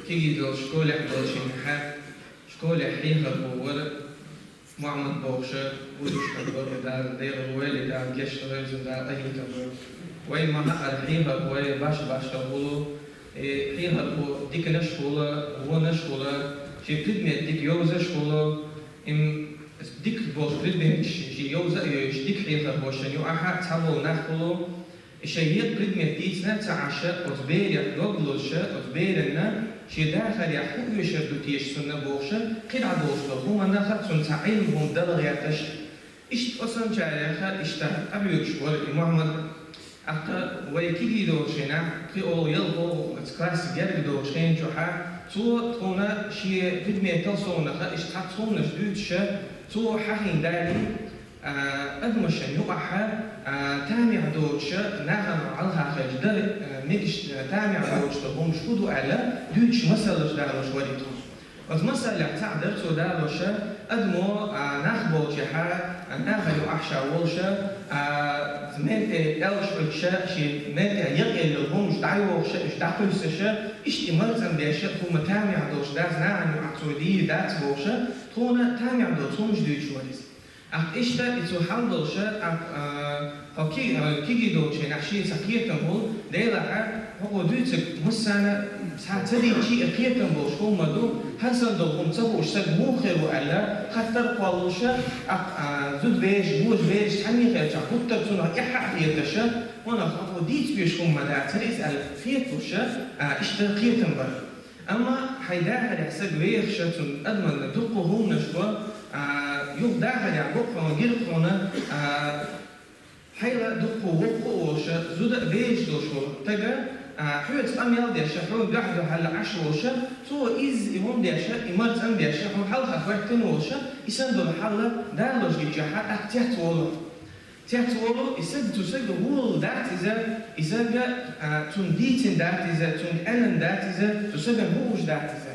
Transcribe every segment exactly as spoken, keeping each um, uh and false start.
Кегийдола школехь долчу хенахь, школехь хьехархо вара Мухьаммад бохуш, вузуш хилла вара, Дала, Делан вели, Дала гечдойла, Дала къахетам бо. Вай ма-хаъара, хьехархой баш-башха хуьлу, и хьехархо диканаш хуьлу, вонаш хуьлу, шен предмет дика йовзаш хуьлу, им дика болчу предметаш шен йовза а йовзуш, дика хьехархошна юкъахь цхьаболу нах хуьлу, и шайн екъа предмет дийцина а ца Ӏаш, оцу берех дог лозуш, оцу беранна шен дахарехь хӀун оьшур ду теша суна бохуш, кхидӀа долуш долу хӀуманах а цунна цхьа Ӏилма хӀума дала гӀерташ. Иштта оцу санначарех а иштта къабоьгуш вара и Мухьаммад. ТӀаккха вай кегий долчу хенахь, пхи олу, ялх олу оцу класс герга долчу хенахь, цо тхуна шен предметал совнаха иштта цхьацца хӀуманаш дуьйцуш, цо хьахийна далий, а, адамашна юкъахь, а, тамехь доцуш, нахана хьалха хезча дан, а, мегаш, а, тамехь доцуш долу хӀуманаш хӀун ду аьлла, дуьйцуш масалаш далош вара и тхо. Оцу масалех цхьаъ дара цо далош, адамо, а, нах болчехь, а, нахана юкъахь ша волуш, а, мел тӀе аьллаш Ӏуьттуш, шен мел тӀе якъаелла йолу хӀуманаш дӀайохуш, уьш дӀакхуьссуш, иштта и марцӀан беш, хӀума тамехь долуш дац, нахана юкъахь цо дийр дац бохуш, тхуна тамехь доцу хӀуманаш дуьйцуш вара иза. ТӀаккха иштта и цо хьал долуш, тӀаккха, а, хьо ки-, а, кегий долчу хенахь шен цхьа кхетам хуьлу, делахь, хьо дуьйцург массарна а, цхьа ца дийцча а, кхетам болуш хӀума ма ду, хӀара санна долу хӀума ца хууш стаг муха хир ву аьлла, хаттар а кхоллалуш, тӀаккха, а, зуда бераш, божа бераш цхьаьна хилчахь, гуттар а цунах эхь а хеташ, хьуна хьо дийца безаш хӀума ма дацара иза аьлла, хеталуш, а, иштта кхетам бара. Амма хьайн дахарехь стаг вехаш, цунна адамна дуккха хӀуманаш го, а, юха дахарехь го хьуна, гира хьуна, а, хьайла дуккха воккха а волуш, зуда а безаш долуш волу стаг, а, хьоьца къамел деш, хьуна дуьхьал-дуьхьал Ӏаш волуш, цо изза и хӀума деш, и марцӀан беш, хьуна хьалха хӀоьттина волуш, и санна долу хьал далош гичахь, тӀаккха цецволу. Цецволу, и стаг, цу стага волу дац иза, и стага, а, цунна дийцина дац иза, цунга аьллина дац иза, цу стагана хууш дац иза.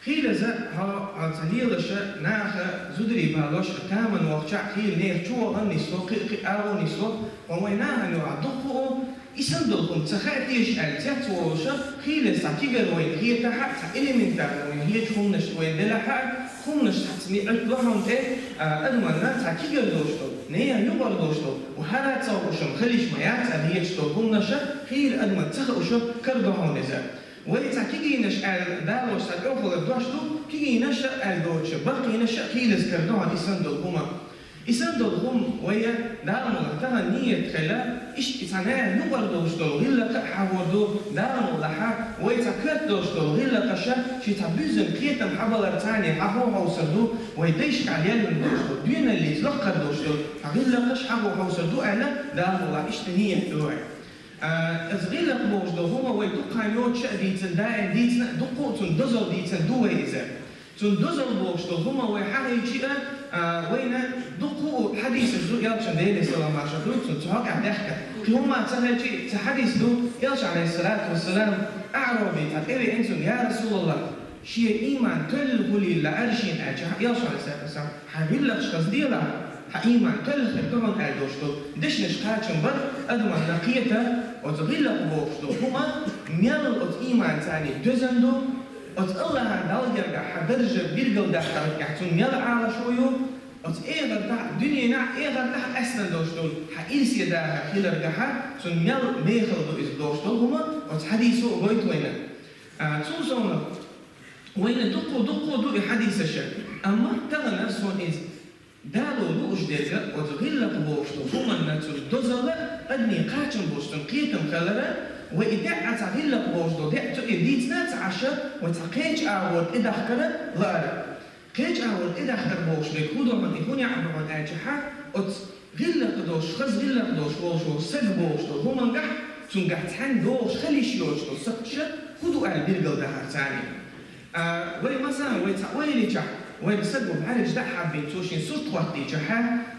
Хийла иза, хьо, хьо ца лелаш, наха зударий балош, таман вахча, хийла нехан чу вахана нисло, кхин, кхин агӀо нисло, хьо вайн нахана юкъахь дуккха а, и санна долу хӀума ца хаьа теша аьлла цецволуш, хийла иза цхьа кегара вайна хетахь а, цхьа элементарно вайна хетачу хӀуманаш вайна делахь а, хӀуманаш цхьацца ниӀалт ло хьуна тӀе, а, адаманна цхьа кегара долуш долу, нехан юкъара долуш долу, ва хӀара а ца хууш-м хила йиш ма яц аьлла хеташ долу хӀуманаш, хийла адаман ца хууш карадо хьуна иза. Вай цхьа кегийнаш аьлла далош цхьа тӀехула дош ду, кегийнаш аьлла доцуш, баккхийнаш хийла иза карадо хьуна и санна долу хӀума. И санна долу хӀума вай, Дала мукъалахь, тахана нийят хила, иштта и цхьа нехан юкъара долуш долу гӀиллакх а хьахор ду, Дала мукъалахь, вай цхьа коьрта долуш долу гӀиллакхаш, ши цхьа буьззина кхетам хьабалар царна хьахо хьовсур ду, вай дайшкахь леллина долуш долу, доьналлица лакхара долуш долу цхьа гӀиллакхаш хьахо хьовсур ду аьлла, Дала мукъалахь, иштта нийят ду вай. А, иза гӀиллакх бохуш долу хӀума вай дуккха йоцуш а дийцина, даим дийцина, дуккха а цунна дозалла дийцина ду вай иза. Цунна дозалла бохуш долу хӀума вай хьахийча а, а, вайна дуккха а хьадисаш ду, элчан, Делера салам-маршалла хуьлда цунна, цу хьокъехь даьхкина. Кхин хӀума ца хилча а, цхьа хьадис ду, элча, Ӏалайхиссалату вассалам, аӀраби цхьа тӀевеана цунна: «Я Расулаллах, шен ийман тоьлла хуьлийла лаьара шена», аьлча, элча, Ӏалайхиссалату вассалам: «Хьайн гӀиллакхаш хаза делахь, хьан ийман тоьлла хир ду хьуна», аьлла долуш долу дешнаш кхачам бара, адаманна кхета, оцу гӀиллакх бохуш долу хӀума мел оцу ийманца доьзна ду, оцу Аллахьан Далла гергахь хьан даржа билгалдаккхарехь цунна мел Ӏалашо ю, оцу эхартахь, дуьненахь, эхартахь къаьстина долуш долу хьан ирсе дахар хиларгахь цунна мел мехала ду иза долуш долу хӀума оцу хьадисо а гойту вайна. А, цул совнаха, вайна дуккха, дуккха ду и хьадисаш, амма тахана суна иза дало лууш дерг, оцу гӀиллакх бохуш долу хӀуманна цунна дозалла, адамийн кхачам болуш цунна кхетам хилар, вай и деа цхьа гӀиллакх бохуш долу деа цу тӀе дийцина а ца Ӏаш, вай цхьа кхечу агӀор тӀедахкар лаара. Кхечу агӀор тӀедахкар бохуш дерг хӀун ду хьуна, и хӀун яа ду хьуна аьлча, оцу гӀиллакх долуш, хаза гӀиллакх долуш волуш волу стаг бохуш долу хӀумангахь, цуьнгахь цхьаьна догӀуш хила йиш йоцуш долу сакхташ хӀун ду аьлла билгалдахар царна. А, вай, масала, вай цхьа ойла йичахь, вайна стаг бӀаьргаш дӀа а хьаббина, цо шен сурт хӀоттийчахь,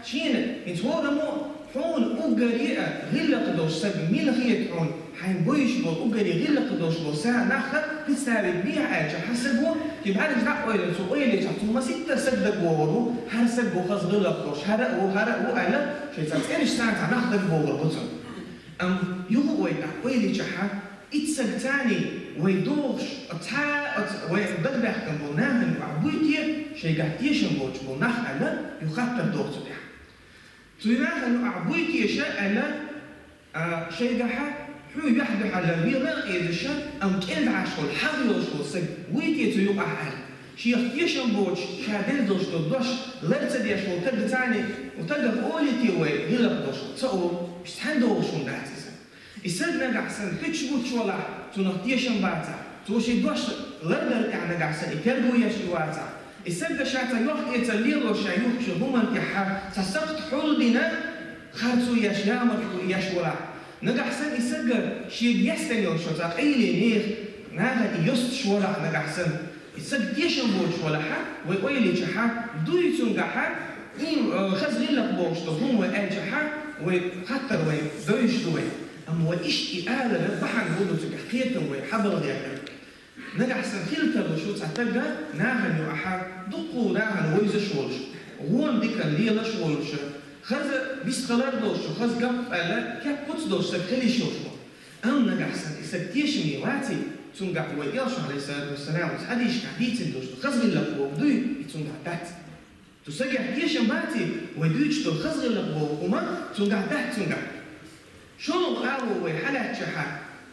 шена, хӀинца хӀораммо, хьуна уггаре а гӀиллакх долуш стаг мила хета хьуна, хьайна гуш болу, уггаре гӀиллакх долуш болу са нах представить бехьа аьлча, хьан стаг ву, кхин бӀаьргаш дӀа а ойла, цо ойла йичахь, цунна масийтта стаг дагавогӀур ву, хӀара стаг ву хаза гӀиллакх долуш, хӀара а ву, хӀара а ву аьлла, шайн цхьа цӀераш санна цхьа нах дагавогӀур бу цунна. Амма юха а вай тӀаккха ойла йичахь, Итт саг царний вай догӀуш, цхьа а ц-, вай дагабаьхкина болу нахана юкъахь буй те, шайгахь тешам боцуш болу нах аьлла, юха хаттар доху цу тӀехь. Цу нахана юкъахь буй те ша аьлла, а, шайгахьа хьуьн юьхь дуьхьал вела а къезаш, амма кӀел дӀаш волу хьагӀ йолуш волу саг вуй те цу юкъахь аьлла. Шех тешам боцуш, ша делла долуш долу дош лар ца деш волу таг царний, тагах олий те вай, гӀиллакх долуш ца олу, иштта цхьаьна догӀуш хӀума дац иза. И саг нагахь санна хӀуьттуш гуччу валахь, цунах тешам бацахь, цо шен дош лардар тӀехь нагахь санна и терго еш и вацахь, и саг ша цхьа йохк-эцар лелош ша юхкучу хӀуманна тӀехь цхьа сакхт хьул дина, харцо еш, ямартло еш валахь, нагахь санна и саг шега естина йолчу цхьа къайле нехан нахана и йостуш валахь нагахь санна, и саг тешам боцуш валахьа, вай ойла йичахьа, дуй цуьнгахьа, и, э, хаза гӀиллакх бохуш долу хӀума вай аьлчахьа, вай хаттар вай дойуш ду вай. Амма вай иштта и алара бахьана хӀун ду цигахь кхетам вай хьабала гӀертар. Нагахь санна хила тарлуш ву цхьа таг нахана юкъахьа, дуккха нахана вевзаш волуш, гӀома диканна лелаш волуш, хаза бисхалар долуш, хаза гап аьлла, кеп куц долуш саг хила йиш йолуш ву. Амма нагахь санна и саг тешаме ваций, цуьнгахь вай Элчано, Ӏалайхиссалату вассалам, хьадисашкахь дийцина долуш ду, хаза гӀиллакх боху дуй, и цуьнгахь дац. Цу сагех тешам баций, вай дуьйцуш долу хаза гӀиллакх боху хӀума цуьнгахь дац цуьнгахь. ШолгӀа агӀо вай хьалаьцчахьа,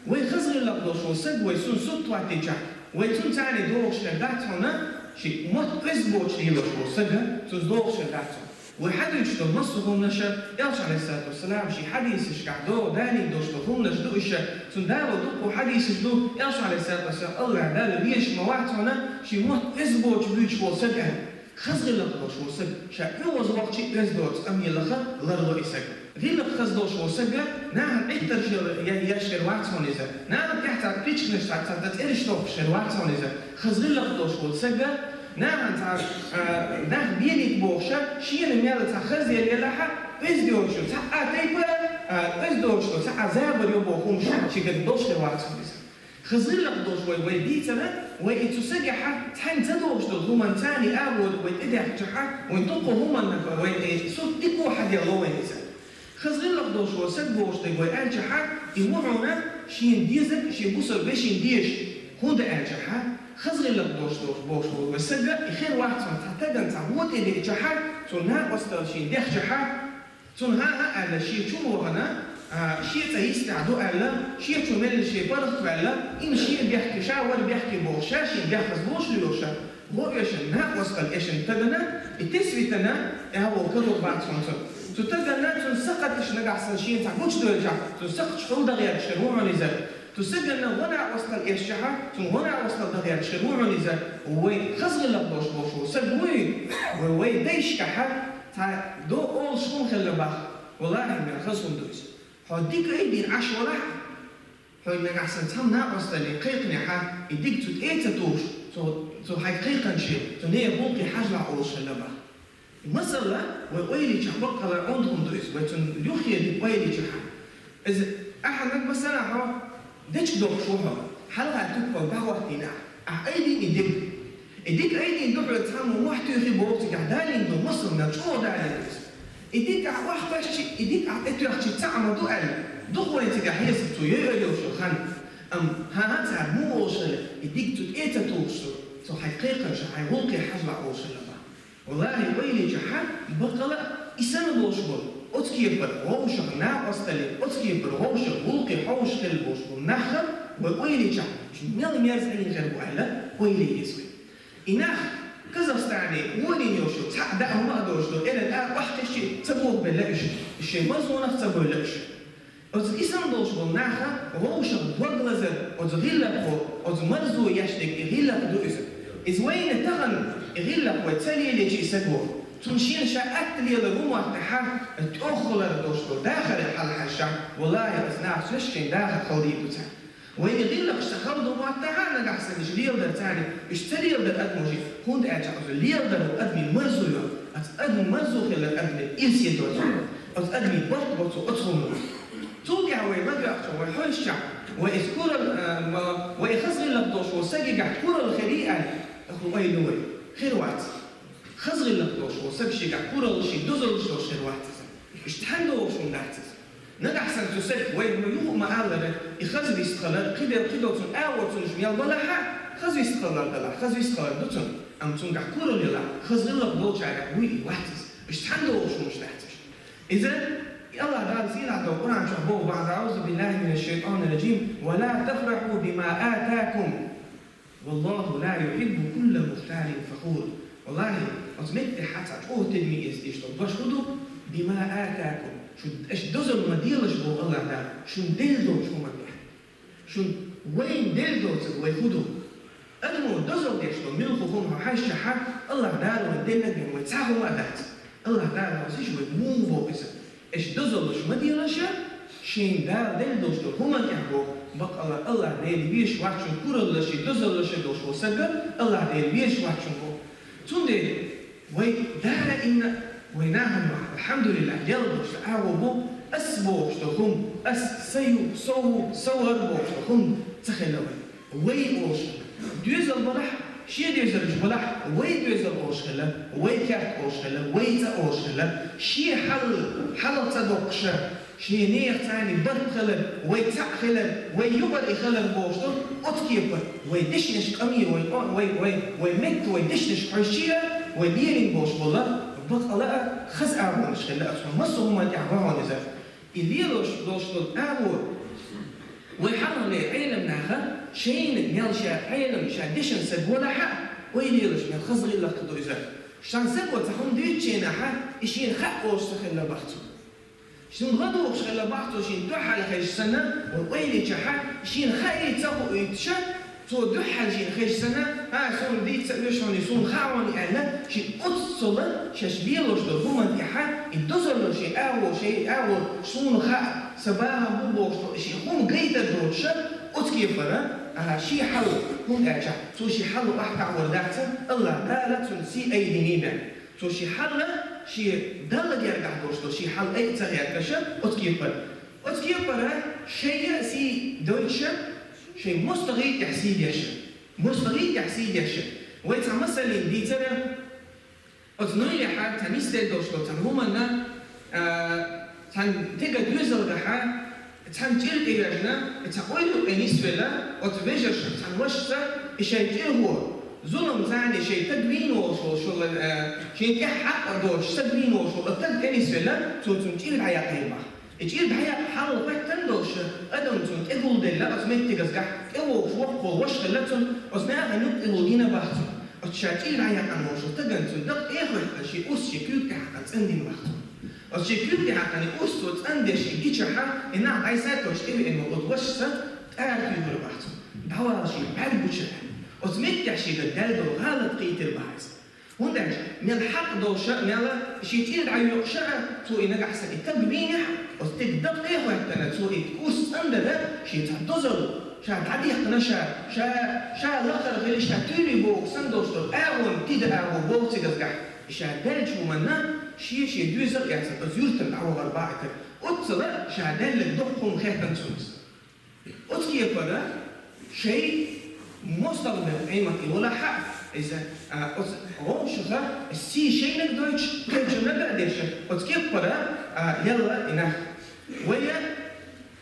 вай хаза гӀиллакх долуш волу саг вай цунна сутта хӀоттийчахь, вай цунна царний догӀуш хир дац хьуна, ши мотт оьзда боцуш лелош волу сага цунна догӀуш хир дац хьуна. Вай хьадуьйцуш долу массо а хӀуманаш, Элчано, Ӏалайхиссалату вассалам, шен хьадисашкахь догӀу далийна долуш долу хӀуманаш ду уьш, цуьнан дало дуккха хьадисаш ду, Элчано, Ӏалайхиссалату вассалам, Аллахь Далла везаш ма вац хьуна, ши мотт оьзда боцуш буьйцуш волу саг аьлла. Хаза гӀиллакх долуш волу саг, ша оьгӀазвахча а оьзда доцу къамелах ларло и саг. ГӀиллакх хаза долуш волу саг, нахана Ӏиттарш я-, еш хир вац хьуна иза. Нахана тӀехь цхьа пичканаш, цхьа, цхьа цӀераш тохуш хир вац хьуна иза. Хаза гӀиллакх долуш волу саг, нахана цхьа, а, нах белийта бохуша, шена мел цхьа хаза елахьа, оьзда йоцуш цхьа а тайпа, а, оьзда йоцуш цхьа а забар йо боху хӀумаш шега долуш хир вац хьуна иза. Хаза гӀиллакх долуш вай, вай дийцина, вай и цу сагехьа цхьаьна ца догӀуш долу хӀуманна царний агӀор вай тӀедехчахьа, вайн дуккха хӀуманна вай, э, сурт дика хьаделло вайн иза. Хаза гӀиллакх долуш волу саг бохуш дерг вай аьлчахьа, и ву хьуна шен дезаг, шен бусалба вешин дезаш. ХӀунда аьлчахьа, хаза гӀиллакх долуш долуш бохуш волу вай саг, и хир вац хьуна цхьа тагана цхьа вон тӀедеъчахьа, цо накъосталла шен дехчахьа, цунна хӀан-хӀа аьлла, шен чу вахана, а, шен цӀа йистехь ду аьлла, шен чу мелла шен паргӀат ваьлла, и шен бехке, ша вара бехке бохуш, ша шен бехказа лош лоьша, гӀо эшна, накъосталла эшна тагана, и тесна витана, тӀаьхьо карор бац хьуна цунна. Цу тагана цунна сакхаташ нагахь санна шена цхьа гучудоьлчахь, цунна сакхаташ хьулда гӀерташ хир ву хьуна иза. Цу сагана гӀо накъосталла эшчахьа, цунна гӀо накъосталла дан гӀерташ хир ву хьуна иза. Вай хаза гӀиллакх долуш болуш волу саг вуй, вай, вай дайшкахьа цхьа до олуш хӀума хилла бах. Валлахьи, мел хаза хӀума ду иза. Хьо дика айдина Ӏаш валахь, хьо нагахь санна цхьамма накъосталле кхайкхинехьа, и дика цу тӀе а ца тухуш, цо, цо хьайга кхайкхинче, цу нехан гӀуллакхе хьажалахь олуш хилла бах. Масала, вай ойла йичахь баккъала онда хӀума ду иза, вай цунна юххе дика ойла йичахьа. Иза ахьанаг, масала, хьо дечиг дохуш ву хьо, хьалха туьпа хьо дӀахӀоттийна ахь, ахь айдийна и дика. И дика айдийна ду хьоьга цхьаммо мохь туьйхи боху цигахь далийна ду, масала, чӀогӀа далийна ду иза. И дика ахь охьакхаьччи, и дика ахь тӀетоьхчи цхьа а ма ду аьлла, дукха вайн цигахь хьесап цо йойур йолуш ю хан. Амма хӀан-хӀа цара муха олуш хилла, и дика цу тӀе а ца тухуш цо, цо хьайга кхайкхинчу хьайн гӀуллакхе хьажалахь олуш хилла бах. Валлахьи, ойла йичахьа, баккъала и санна болуш болу, оцу кепара вовшах накъосталле, оцу кепара вовшах гӀуллакхе хьовзуш хилла болуш болу нах, вай ойла йичахь, уьш мел мерза Ӏийна хир бу аьлла, ойла е еза вай. И нах Казахстане вонийна йолуш ю, цхьаъ даа хӀума а доцуш ду, эра тӀаккха охьакхаьччи ца бохабелла уьш, уьш шайн марзонах ца бевлла уьш. Оцу и санна болуш болу наха вовшах дог лазар, оцу гӀиллакхо, оцу марзо еш дерг и гӀиллакх ду иза. Иза вайна тахана и гӀиллакх вай ца лелийча и саго, цунна шена ша атта лелар ву моттахьа, тӀехулара долуш долу дахар хьалахьаьжча, валлахьи, оцу наха шаьш шайн дахар халдийр ду цара. Вайна гӀиллакхаш ца хала ду моттахьа, нагахь санна уьш леладар царна, уьш ца леладар адамо шиъ, хӀунда аьлча оцу леладар ву адамийн марзо йо, оцу адамийн марзо хилар адамийн ирсе доцу. Оцу адамийн барт боцу оцу хӀумано. Цул тӀаьхьа вай ладоьгӀча, вай хьоьжуча, вай иза курал, а, ма, вай хаза гӀиллакх долуш волу сагигахь курал хир ю аьлла, ахула ойла ю вай. Хир вац. Хаза гӀиллакх долуш волу саг шигахь курал, шен дозаллаш долуш хир вац иза. Уьш цхьаьна догӀуш хӀума дац иза. Нагахь санна цу сага вай, вай юха ма-аллара, и хаза вистхилар, кхидер, кхидолчун агӀорцунаш мел балахьа, хаза вистхилар далахь, хаза вистхилар ду цун, амма цунгахь курал ялахь, хаза гӀиллакх долчарех вуй и вац из. Уж цхьана долуш хӀумаш дац уж. Иза Аллах Дала сийлахь долу Къуръан чохь боху бахьана: «أعوذ بالله من الشيطان الرجيم. ولا تفرحوا بما آتاكم. والله لا يحب كل مختال فخور». Валлахи, оцу меттехь цхьа чӀогӀа тидаме эца дезаш долу дош хӀун ду? «بما آتاكم». Шу, аша дозалла ма делаш боху Аллах Дала, шуна делла долчу хӀуманна тӀехь. Шуна вайна делла доцург вай хӀун ду? Адамо дозалла деш долу муьлхха хӀума хьаьжчахьа, Аллах Дала вайна делларг вай цхьа хӀума а дац. Аллах Дала хьовсийша вай муха боху иза. Аша дозаллаш ма делаша, шайна Дала делла долуш долу хӀуманна тӀехь боху, баккъалла Аллах Деле везаш вац шуна, кураллаш а, дозаллаш а долуш волу сага Аллах Деле везаш вац шуна боху. Цундела вай даимна, вай нахана, алхьамдулиллахӀ, делла долуш агӀо бу, ас бохуш долу хӀума, ас, са ю, со ву, со вара бохуш долу хӀума ца хилла вай. Вай олуш хилла. Доьзал балахь, шен доьзалш балахь, вай доьзал олуш хилла, вай керт олуш хилла, вай цӀа олуш хилла, шен хьал, хьалха ца доккхуша, шен нехан царний барт хилар, вай цхьаъ хилар, вай юкъара и хилар бохуш долу, оцу кепара вай дешнаш къамий, вай, вай, вай, вай метта, вай дешнаш хьоьжучийра, вай лерина болуш болла, баккъала а хаза агӀонаш хилла, аса массо а хӀуманна тӀехь вахана иза. И лелош долуш долу агӀо, вай хьалхале Ӏелам наха, шайна мел ша Ӏелам, ша дешан саг валахьа, вай лелаш мел хаза гӀиллакх ду иза. Сан саго цхьа хӀума дуьйцучу хенахьа, и шена хаьа олуш ца хилла бах цо. Шуна гӀо духуш хилла бах цо шена дуьхьал хезча санна, вай ойла йичахьа, шена хаий ца хуийтуша, цо дуьхьал шена хезча санна, а, суна дийца ца оьшу хьуна, суна хаьа хьуна аьлла, шен оццула шаьш лелош долу хӀуманна тӀехьа, и дозалла шен агӀо, шен агӀо, суна хаьа, сан бахам бу бохуш долу, шен хӀума гайтар доцуша, оцу кепара, а, шен хьал, хӀунда аьлча, цо шен хьал охьатаӀор дац, Аллах Дала цунна сий айдиний бен. Цо шен хьал, шен Далла гергахь долуш долу шен хьал айа ца гӀерташа, оцу кепара. Оцу кепара шайна а сий дойтуша, шайн мостагӀий тӀехь сий деша. МостагӀий тӀехь сий деша. Вай цхьа масаллин дийцара, оцу Нойнехьа цхьа нисделла долуш долу цхьана хӀуманна, а, цхьана тега доьзалгахьа, цхьана чӀир тӀе вежна, и цхьа ойла юкъе нисвелла, оцу вежарша цхьана вашаца, и шайн чӀирхо, зулам царний шайн таг вийна волуш волуш, э, шайн тӀехь хьакъ а доцуш, саг вийна волуш волу, оцу таг тӀе нисвелла, цо цунна чӀир дӀаяккхийра бах. И чӀир дӀаяккха хьал хӀоьттина долуш, адам цунна тӀе гулделла, оцу меттигазгахь тӀевогӀуш воккхо ваша хилла цунна, оцу нахана юккъе вугина бах цунна. Оцу ша чӀир дӀаяккхана волуш волу стагана цунна дакъа тӀе а хӀоьттина, шен урс шен куьйга тӀе хьаькхна цӀандина бах цунна. Оцу шен куьйга тӀе хьаькхна и урс цо цӀандеш и гичахьа, и нах дӀасатош тӀевеана волу оцу вашас тӀара туьйхира бах цунна. ДӀавала шен бӀаьрг гучура. Оцу меттехь шега даьлла долу гӀалат кхийтира бах иза. ХӀунда аьлча, мел хьакъ долуша, мел шен чӀир дӀайоькъуша, цо и нагахь санна и таг вийнехь, оцу таг дакъа тӀе а хӀоьттина, цо и урс цӀандара, шен цхьа дозалла, ша дӀадехкина ша, ша, ша лакхара хила, ша туьйре боху санна долуш долу агӀонан тида агӀо боху цигазгахь. И ша даьллачу хӀуманна, шен-шен доьзал а эцна, оцу юьртара дӀавахара бах и таг. Оццала ша даьлларг доккха хӀума хеттина цунна. Оцу кепара шайн мостагӀа бен къемат и валахьа, иза, а, оцу гӀовшаха сий шайниг дойтуш, кхечуннаг а деша, оцу кепара, а, елла и нах. Вай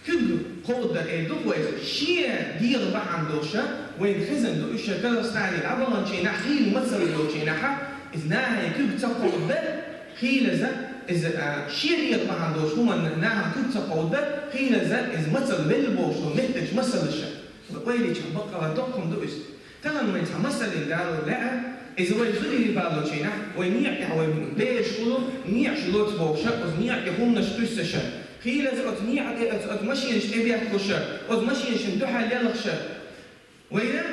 куьг кховдадар эр ду вайца, шен дегӀа бахьана долуша, вайна хезна ду уьш Казахстане дӀабаханчийнахь, хийла мацалла йолчийнахьа, иза нахана куьг ца кховдадар, хийлаза, иза, а, шен дегӀа бахьана долуш хӀуманна нахана куьг ца кховдадар, хийлаза, иза мацалла велла бохуш долу меттигаш масаллаша. Ойла йича баккъала доккха хӀума ду иза. Тахана вайн цхьа масаллин далор лаьа, иза вай зударий балочийнахь, вай некъа тӀехь вай бераш хуьлу, некъаш лоцу бохуша, оцу некъа тӀе хӀуманаш кхуьссуша. Хийлаза оцу некъа тӀе, оцу, оцу машинаш тӀебехкуша, оцу машинашна дуьхьал лелхаша. Вайна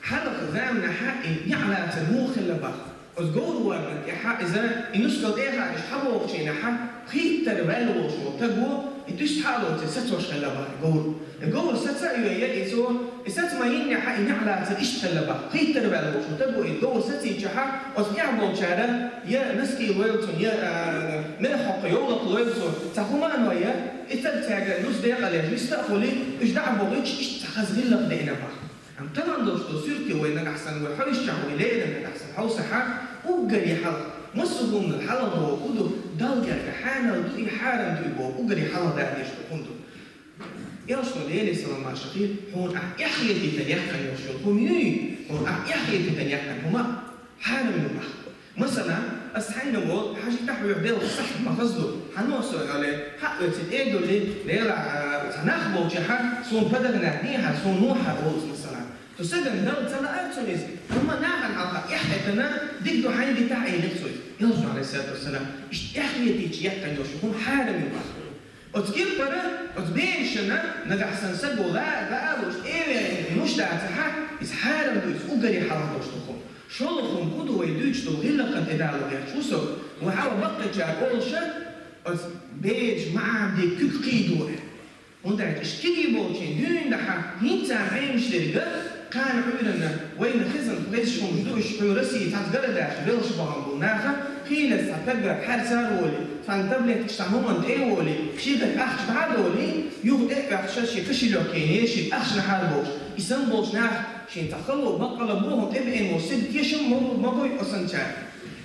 хьалха заманахьа и неӀалацар муха хилла бах. Оцу говр вардан тӀехьа иза, и нускал тӀехьа иштта хьавогӀучийнахьа, пхийттара ваьлла волуш волу таго, и туьста хьалоций сацош хилла бах и говр. И говр саца а йойя, и цо, и саца ма йиннехьа, и неӀалацар иштта хилла бах. Пхийттара ваьлла волуш волу таго, и говр сацийчахьа, оцу тӀехь болчара, я наский лойла цунна, я, а, мелххьоккха йовлакх лойла цо, цхьа хӀума а нойя, и стаг цаьрга нус декъалъеш виста а хуьлий, уьш дӀа а бохуьйтуш, иштта цхьа хаза гӀиллакх деана бах. Амма тахана долуш долу суьрте вай нагахь санна вай хьовсчахь, вай леррина нагахь санна хьовсахьа, уггаре хьалха, Массо а хӀуманал хьалхадола хӀу ду, Далла герга хьанал ду и хьарам ду и боху уггаре хьалхадала дезаш долу хӀума ду. Элчано, Делера салам-маршалла хуьлда цунна, хьуна ахь эхь хетийтина яьккхина йолуш йолу хӀума юй, хьуна ахь эхь хетийтина яьккхина хӀума хьарам ю боху. Масала, ас хьайна волу, хьажа тӀаьхьа вуьйху делахь сахьт ма хаза ду, хьан нохчо аьлла, хьаъ оьцу тӀедулли, делахь, а, цхьа нах болчехьа, суна подарок дехьа, суна нохьа олуш, масала. Цу стагана Далла ца лаара цунна иза, амма нахана хьалха эхь хетана, дика ду хьайна дитахь элира цо иза. Элчано, Ӏалайхиссалату вассалам, иштта эхь хетийча яьккхина йолуш хӀума хьарам ю боху. Оцу кепара, оцу берашна нагахь санна саго ла-, лаалуш, эвеана, муш дацахьа, иза хьарам ду, иза уггаре хьалха долуш ду хӀума. ШолгӀа хӀума хӀу ду вай дуьйцуш долу гӀиллакхан тӀедалар гӀерташ ву со, вай хьалха баккхийчара олуша, оцу бераш ма-Ӏамаде куьг кхийдо аьлла. ХӀунда аьлча иштта кегий болчийн дуьйна дахьа, хӀинца а Ӏемаш дерг а, кхана Ӏуьйранна вайна хезна, хезаш хӀумаш ду уьш, хьуьйрасий цхьацца гара а даьхьаш, велхаш бахана болу наха, хийлаза цхьа таггара хьаьрцара волий, цхьана таблеткаш цхьа хӀуманна тӀе а волий, шегара ахча дӀа а долий, юха тӀе а оьхуш шен кошелёк кхийне, шен ахчанахьара бохуш, и санна болчу наха шен цхьа хало, баккъала бохам тӀебеана волу сибат тешам ма бу, ма буй оцунчара.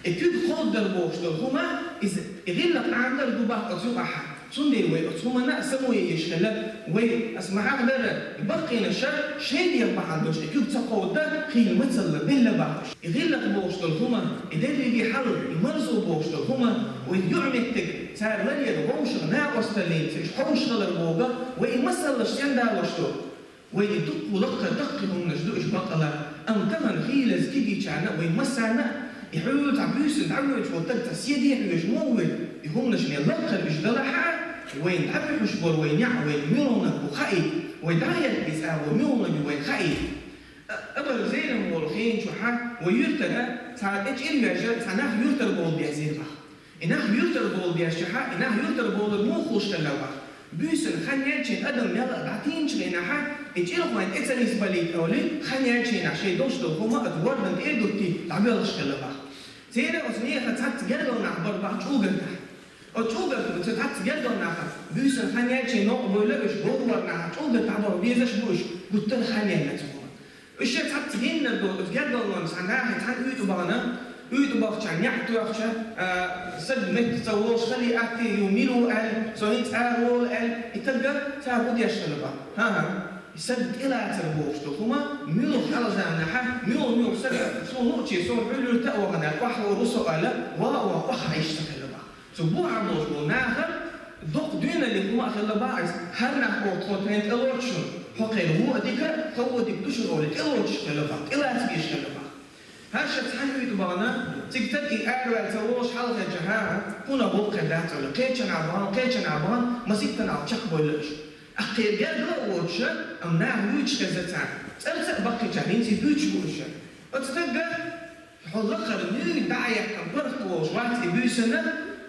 И куьг кховдадар бохуш долу хӀума, иза и гӀиллакх Ӏамадар ду боху оцу юкъахь. Цундела вай оцу хӀуманна а самое еш хилла, вай аса ма хьахадара, и баккхийнаша шайн дегӀ бахьана долуш и куьг ца кховдадан хийла мацалла белла бохуш. И гӀиллакх бохуш долу хӀума, и дерриге хьал, и марзо бохуш долу хӀума, вай юьхь-меттиг цара ларъяр вовшах накъосталлица, уьш хьовшахалар боху, вай и масаллаш стендалош ду. Вай и дуккха лакхара даккхий хӀуманаш ду уьш баккъала, амма тахана хийлаза кегийчарна а, вай массарна а, и хьуьлла цхьа буьйсанна дӀавоьдуш волу стаг цхьа седе а хьоьжуш ма ву вай, и хӀуманаш мел лакхара уьш далахьа а, вайна дӀабуьхьуш бара вай неӀ, вайна муьлханиг бу хаийта, вай дӀахӀоьттина иза агӀо муьлханиг ю вайна хаийта. А-, абар Зелимхола хена чохь а вай юьртара цхьа тӀе чӀир вежа, цхьа нах юьртара болу безира боху. И нах юьртара болу дешчахьа, и нах юьртара болур муха хууш хилла боху. Буьйсанна хан яьлчийн адам мел а дӀатийначу хенахьа, и чӀирхойн тӀе ца нисбалийта олий, хан яьлчийнахь шайн долуш долу хӀума оцу вордан тӀе а дуттий, дӀабоьлхуш хилла боху. Церан оцу нехан цхьацца гергал нах бара боху чӀугартахь. Оцу чӀугартахь цу цхьацца гергал наха, буьйсанна хан яьлчийн новкъа бевлла уьш, говр вар наха чӀугартахь бара безаш бу уьш, гуттар а хан яьлла цу хӀума. Уьш шен цхьацца гиннар ду, оцу гергал нах цхьа нахе цхьаьна уьйтӀа бахана, уьйтӀа бахча неӀ тоьхча, а, саг метта ца волуш хали атте ю, мила ву аьлла, со хӀинца ара волу аьлла, и тагга цара хӀу деш хилла боху. ХӀан-хӀа, и саг тӀелацар бохуш долу хӀума, муьлха хьалха заманахьа, муьлха-муьлха сага, суна лууче, суна хьуьллуьрта а вахана, охьа вора ву со аьлла, вала а ван охьа Ӏийша ца хилла боху. Цу бухьа болуш болу наха доккха дуьйналлин хӀума а хилла боху иза, хӀара нах боху тхо тайна тӀелоцуш шуна, хьо кхеран вон а дика, тхо вон дика ду шуна олий, тӀелоцуш хилла боху, тӀелаца безаш хилла боху. ХӀара шен цхьаьна уьйтӀа бахана, цига стаг и араваьлла ца волуш хьалхарчу хӀара, хӀуна воккхе дац олий, кхечанхьа бахана, кхечанхьа бахана, маситтанхьа чекхбевлла уьш. Ахь кхеран гергал а воцуша, амма наха вуьйцуш хезна царна. ЦӀарца а баккхийчара хӀинца и буьйцуш бу уьш. Оцу стагга Хьо лакхара нуьйда дӀа а яьккхина, паргӀат волуш вац и буьйсанна,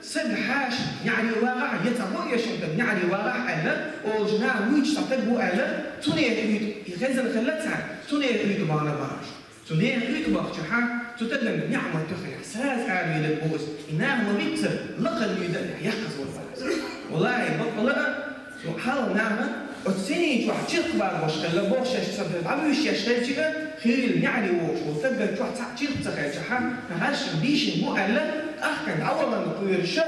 сага хьаша неӀаре вагӀахь, я цхьа хӀун эшам тан неӀаре вагӀахь аьлла, олуш наха вуьйцуш цхьа стаг ву аьлла, цу нехан уьйтӀа, и хезна хилла царна, цу нехан уьйтӀа бахана боху уьш. Цу нехан уьйтӀа бахчахьа, цу стагана неӀ ма тоьхнехь, сразу аравелларг бу иза, и наха ма-битцара, лакхара нуьйда а яьккхина волу боху иза. Валлахьи, баккъала а, Цу хьалха наха оцу синийн чохь чиркх бан беш хилла боху шаьш ца дӀавуьйшуш еш хилча а, хийла неӀаре вогӀуш волу стагана чохь цхьаъ чиркх ца хилчахьа, хӀара шен бийшина бу аьлла, тӀаккха дӀавахана кхоьруша,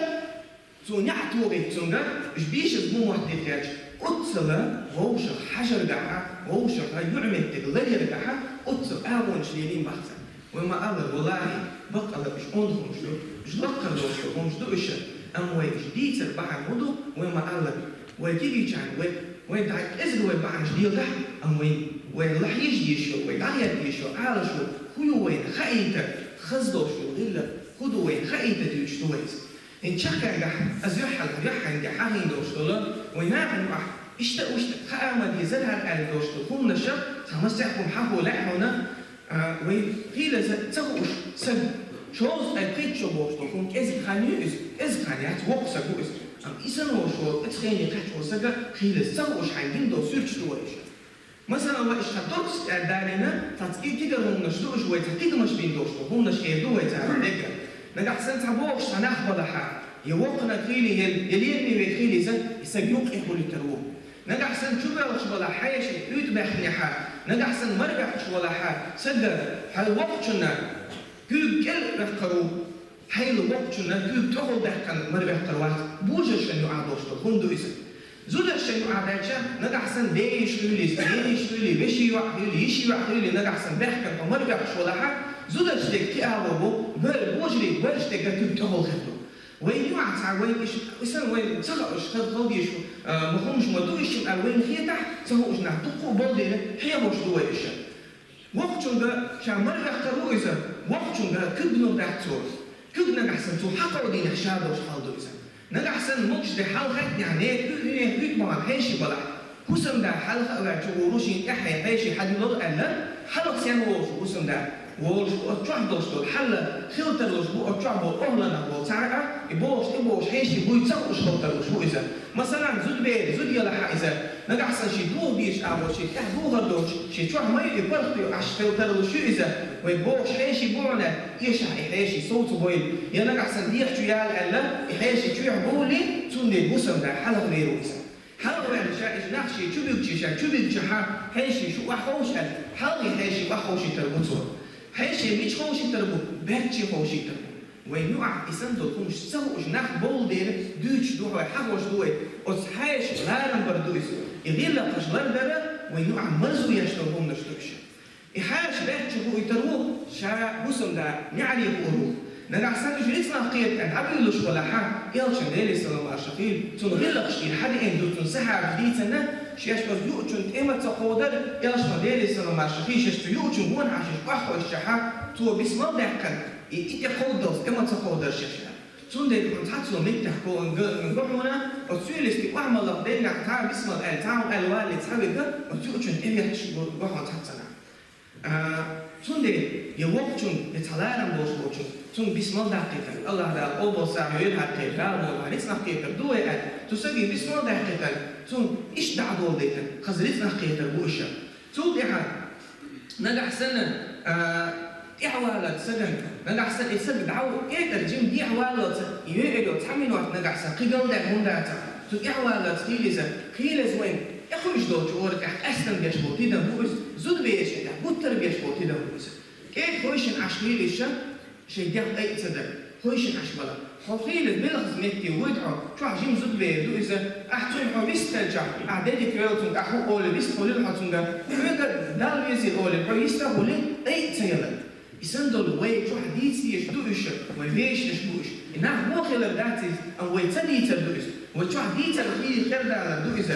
цо неӀ тухийта цуьнга, уьш бийшаза бу моттий хеташ, оццала вовшах хьажаргахьа, вовшаха юьхь-меттиг ларъяргахьа, оццала агӀонаш лелийна боху цара. Вай ма-аллара, валлахьи, баккъала уьш онда хӀумаш ду, уьш лакхара долуш долу хӀумаш ду уьш, амма вай уьш дийцар бахьана хӀун ду, вай ма-аллара, вай кегийчарна, вай, вай дӀа кӀезиг вай бахьанаш леладахь, амма вай, вай лахьийша дезаш йолу, вай дӀахӀетта дезаш йолу Ӏалашо хӀун ю вайна хаийта, хаза долуш йолу гӀиллакх хӀун ду вайна хаийта дуьйцуш ду вай иза. ХӀинца чаккхенгахь, аса юьххьал, юьххьенга хьахийна долуш долу, вай нахана юкъахь, иштта а, иштта а хаа ма дезара хӀара аьлла долуш долу хӀуманаш, цхьа масех хӀума хьахо лаьа хьуна, А, вай хийлаза ца хууш, сан шовзткъе пхийтта шо бохуш долу хӀума кӀезиг хан ю иза, кӀезиг хан яц, воккха саг ву иза. Амма и санна волуш волу, оцу хене кхаьчна волу сага хийлаза ца хууш, хьайн гина долу суьрташ ду вай иштта. Масала, вай иштта хан торцаш аьлла далийна, цхьацца и тигара хӀуманаш ду уьш, вай цхьа тидамаш бина долуш долу хӀуманаш эр ду вай царна дегга. Нагахь санна цхьа бохуш цхьа нах балахьа, я воккханиг хийла, я, я лераме верг хийла иза, и саг юккъе хулийтар ву. Нагахь санна чубоьлхуш балахь, хьеший уьйтӀа баьхкинехьа, нагахь санна мара баьхкуш валахьа, сага, хьайн воккхачунна куьйга кӀел а ваьккхар ву. Хьайла воккхачунна куьйга тӀехула даьккхина мара ваьккхар вац, божаршна юкъахь долуш долу хӀума ду иза. Зударшна юкъахь даьлча, нагахь санна бен йиша хуьлий, нана йиша хуьлий, вешин йоӀ хуьлий, йишин йоӀ хуьлий, нагахь санна баьхкина хьо мара ваьккхаш валахьа, зударш дерг кхиаво бу, бер-, божарий берш дерг куьйга тӀехула хир ду. Вайн юкъахь цхьа вайн иш, исан вайн ца хаъуш, хаза хала дезаш, а, ма хӀумаш ма ду, ишшина а вайна хетахь, ца хууш нах дуккха а болу дела, хьехош ду вай иша. Воккхачуьнга ша мара ваьккхар ву иза, воккхачуьнга куьг нур дац цо. Куьг нагахь санна цо хьакховдийнехь ша долуш хьал ду иза. Нагахь санна могуш де хьалхайтнехь, нехан уьйне хӀуьтту бахана хьеший балахь, хӀусамда хьалха а ваьлча гӀур ву шена тӀаьххье хьеший хьадуьллал аьлла, хьалха сен волуш ву хӀусамда? Волуш ву оцу чохь долуш долу хьалла, хила тарлуш бу оцу чохь болу охьланах болу цхьа а, и бохуш, и бохуш хьеший буй ца хууш хила тарлуш ву иза. Масалан, зуда бер, зуда елахь иза, нагахь санна шен духу дийраш агӀор, шен тӀехь духар доцуш, шен чохь ма ю и паргӀато, Ӏаш хила тарлуш ю иза, вай бохуш хьеший бу хьуна, эшахь и хьеший совца бойла, я нагахь санна дехьа чу яла аьлла, и хьеший чоьхьа бовлий, цундела хӀусамда хьалха вер ву иза. Хьалха ваьлла ша иза нах шен чу буьгучи, ша чу буьгучи хьан хьеший шу охьаховша аьлла, хьалха и хьеший охьаховшийтар бу цо. Хьеший мича ховшийтар бу? Баьччи ховшийтар бу. Вайн юкъахь и санна долу хӀумаш ца хууш нах болу дела, дуьйцуш ду хьо, хьахош ду вай. Оцу хьаьша ларам бар ду иза. И гӀиллакхаш лардара вайн юкъахь марзо еш долу хӀуманаш ду иша. И хьаьша баьччи хуийтар ву, ша хӀусамда неӀаре хуур ву. Нагахь санна уьш рицкъанах кхета аьлла, дӀабуьйлуш валахьа, элчан Деле салам-маршо хуьлийла, цунна гӀиллакхаш дийр хьан деана ду, цунна сахьабаш дийцина, шаьш оцу юучун тӀе ма ца кховдар, элчан Деле салам-маршо хуьлийла, шаьш цу юучун гонахьа шаьш охьахевшшехьа, цо бисмал даьккхина, и, и тӀе кховдалц, тӀе ма ца кховдар шаьш. Цундела хьуна цхьацца меттехь кхоан га, га хьуна, оцу суьйлисте охьа ма лаха деннехь, цхьа бисмал аьлла, цхьа хӀума аьлла валле, цхьа вига, оцу юучун тӀе ветташ го, го хьуна цхьацца нах. А, цундела, я воккхачун, я цхьа ларам болуш волчун, цунна бисмал даккхийтар, АллахӀ Дала къобал сагӀа йойла хьан тхайна, Дала муха рицкъанах кхетар ду вай аьлла, цу саге бисмал даккхийтар, цунна иштта дӀа а доладайтар, хаза рицкъанах кхетар бу иша. Цул тӀаьхьа нагахь санна, а, тӀаьхьавалар сагана, нагахь санна и саг дӀа а кӀетар жима дехьаваллалца, и веар йолу цхьа минот нагахь санна кхин галдаьлла хӀума дацахь, цу тӀаьхьаваллалца хийла иза, хийла иза вайн тӀекхуьуш долчу ура тӀехь къаьстина беш болу тидам бу иза, зудаберашна тӀехь гуттар а беш болу тидам бу иза. КӀеда хойшина Ӏаш хийла иша, шайн дегӀ айа ца дара, хойшина Ӏаш бала. Хьо хийла белхаза метте вуьйта хьо, чохь жима зудабер ду иза, ахь цунна хьо вистхилчахь, ахь де дика йойла цуьнга, ахь хӀу олий вистхуьлийла хьо цуьнга, хьоьга Далла везийла олий, хьо йист а хуьлий, айа ца яла. И санна долу вай чохь дийца дезаш ду уьш, вай вешнаш бу уьш. И нах бохуьйлур дац иза, амма вай ца дийцар ду иза. Вай чохь дийцар хийла хердалар ду иза.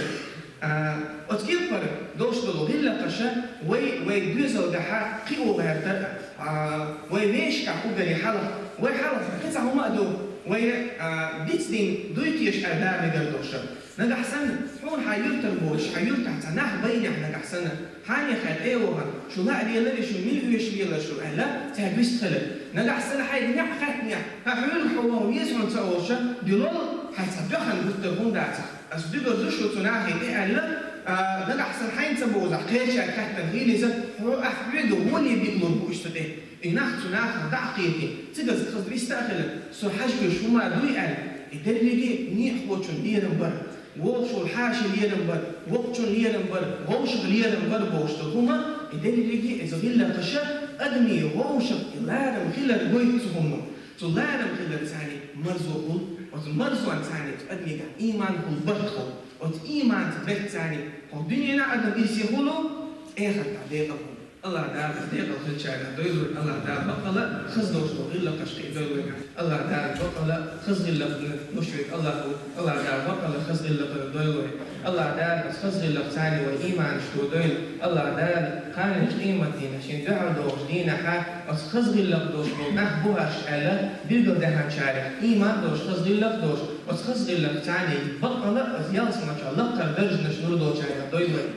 А, оцу кепара долуш долу гӀиллакхаша вай, вай доьзалгахьа кхио гӀертар а, вай вешкахь угаре хьалха, вай хьалха кхин цхьа хӀума а ду, вай, а, дицдина дуй теша аьлла да мегар долуша. Нагахь санна, хьуна хьан юьртара боцуш, хьан юьртахь цхьа нах байнехь нагахь санна, хьанехьа тӀе а вахана, шу лаа леларе шу, мила оьшуш лелар шу аьлла, цаьрга вистхила. Нагахь санна хьайга неӀ хаьттинехь, хьан хьуьлга хьо ваха веза хьуна ца олуша, дуьлал хьан цхьа доьхна гуттар хӀума дацахь. Ас дуьгар ду шу цу нахе тӀе аьлла, а, нагахь санна хьайна ца бовзахь, кхечаьрга хаьттина хийла иза, хьо ахь хьоьга гӀоле бигалур бу уьш цу тӀе. И нах цу нахах дӀа а кхетий, цига хаза вист а хилла, со хьаьжкӀаш хӀума дуй аьлла, и дерриге а некъахочун лерам бара, вогӀуш волу хьаша лерам бара, воккхачун лерам бара, вовшах лерам бара бохуш долу хӀума, и дерриге а иза гӀиллакхаша адамийн вовшах и ларам хилар гойту цу хӀумано. Цу ларам хилар царний марзо хуьлу, оцу марзонца царний адамигахь ийман хуьлу, барт хуьлу. Оцу ийманца бертца царний хӀокху дуьненахь адам ирсе хуьлу, эхартахь декъал хуьлу. АллахӀ Дала иза декъал хиллачарах дойла вай, АллахӀ Дала баккъала хаза долуш долу гӀиллакхаш кхин дойла вайна. АллахӀ Дала баккъала хаза гӀиллакхна луш вайга АллахӀ ву, АллахӀ Дала баккъала хаза гӀиллакхна дойла вай. АллахӀ Дала оцу хаза гӀиллакхца царний вай ийманаш тӀе дойла. АллахӀ Дала кханенаш къематдийнахь шен дуьхьал догӀучу дийнахьа оцу хаза гӀиллакх долуш болу нах бу хӀорш аьлла, билгалдаьхначарах ийман долуш, хаза гӀиллакх долуш, оцу хаза гӀиллакхца царний баккъала оцу ялсамани чохь лаккхара даржанаш лур долчарах дойла вай.